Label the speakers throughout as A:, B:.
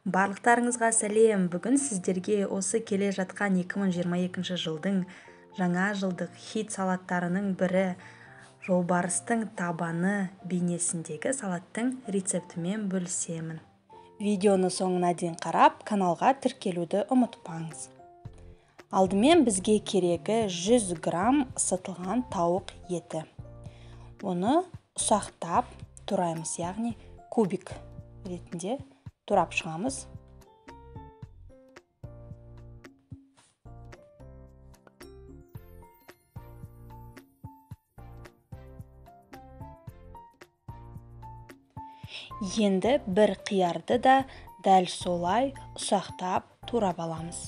A: Барлықтарыңызға сәлем. Бүгін сіздерге осы келе жатқан 2022 жылдың жаңа жылдық хит салаттарының бірі жолбарыстың табаны бейнесіндегі салаттың рецептімен бөлісемін. Видеоны соңына дейін қарап, каналға тіркелуді ұмытпаңыз. Алдымен бізге керегі 100 грамм ысытылған тауық еті. Оны ұсақтап тураймыз, яғни кубик ретінде турап шығамыз. Енді бір қиярды да дәл солай ұсақтап турап аламыз.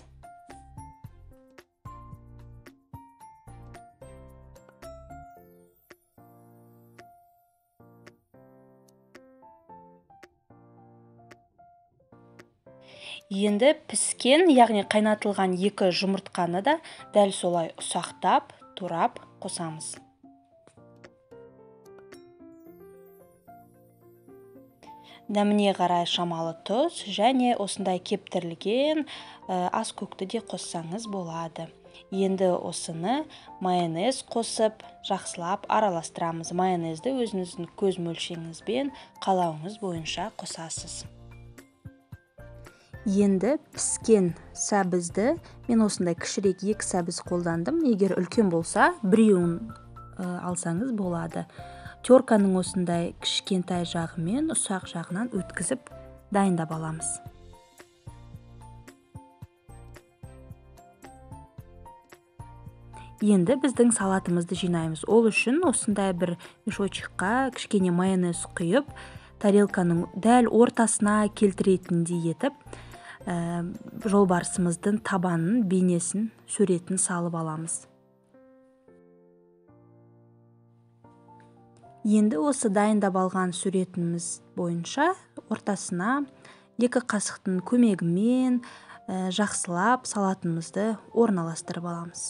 A: Енді піскен, яғни қайнатылған 2 жұмыртқаны да дәл солай ұсақтап турап қосамыз. Дәміне қарай шамалы тұз және осындай кептірілген ас көкті де қоссаңыз болады. Енді осыны майонез қосып жақсылап араластырамыз. Майонезді өзіңіздің көз мөлшеріңізбен қалауыңыз бойынша қосасыз. Енді піскен сәбізді, мен осындай кішірек 2 сәбіз қолдандым. Егер үлкен болса, біреуін алсаңыз болады. Терканың осындай кішкентай жағымен ұсақ жағынан өткізіп дайындап аламыз. Енді біздің салатымызды жинаймыз. Ол үшін осындай бір мешочекқа кішкене майонез құйып, тарелканың дәл ортасына келтіретіндей етіп, жолбарысымыздың табанын, бейнесін, суретін салып аламыз. Енді осы дайындап алған суретіміз бойынша ортасына 2 қасықтың көмегімен жақсылап салатымызды орналастырып аламыз.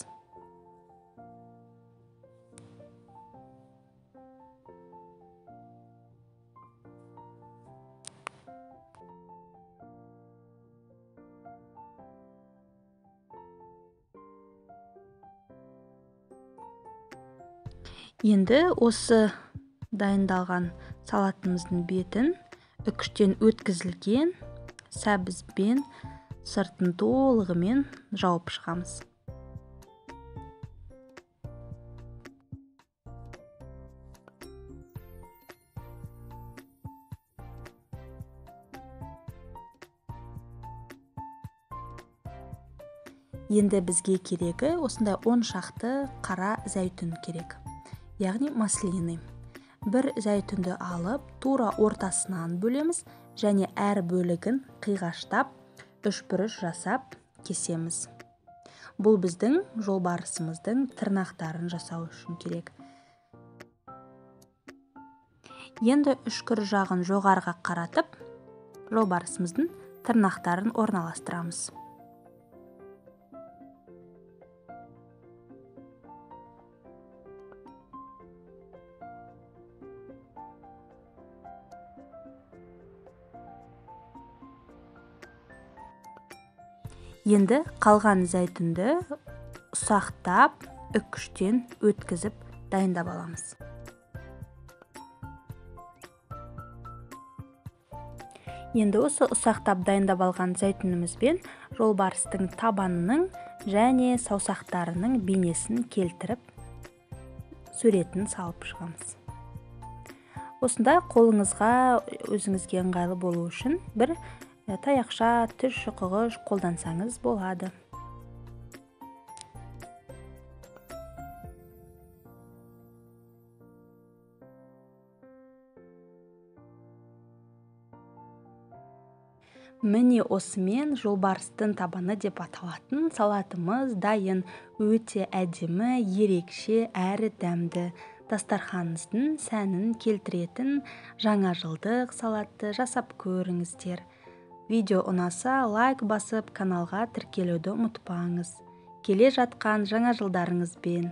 A: Енді осы дайындалған салатымыздың бетін үкіштен өткізілген сәбізбен сыртын толығымен жауып шығамыз. Енді бізге керегі осындай 10 шақты қара зәйтүн керек, яғни маслины. Бір зәйтүнді алып, тура ортасынан бөлеміз және әр бөлігін қиғаштап, үшбұрыш жасап кесеміз. Бұл біздің жолбарысымыздың тырнақтарын жасау үшін керек. Енді үшкір жағын жоғарыға қаратып, жолбарысымыздың тырнақтарын орналастырамыз. Енді қалған зәйтүнді ұсақтап, үкіштен өткізіп дайындап аламыз. Енді осы ұсақтап дайындап алған зәйтүнімізбен жолбарыстың табанының және саусақтарының бейнесін келтіріп, суретін салып шығамыз. Осында қолыңызға өзіңізге ыңғайлы болу үшін бір таяқша, түш шұқығыш қолдансаңыз болады. Міне осымен жолбарыстың табаны деп аталатын салатымыз дайын. Өте әдемі, ерекше әрі дәмді. Дастарханыңыздың сәнін келтіретін жаңа жылдық салатты жасап көріңіздер. Видео ұнаса, лайк басып, каналға тіркелуді ұмытпаңыз. Келе жатқан жаңа жылдарыңызбен.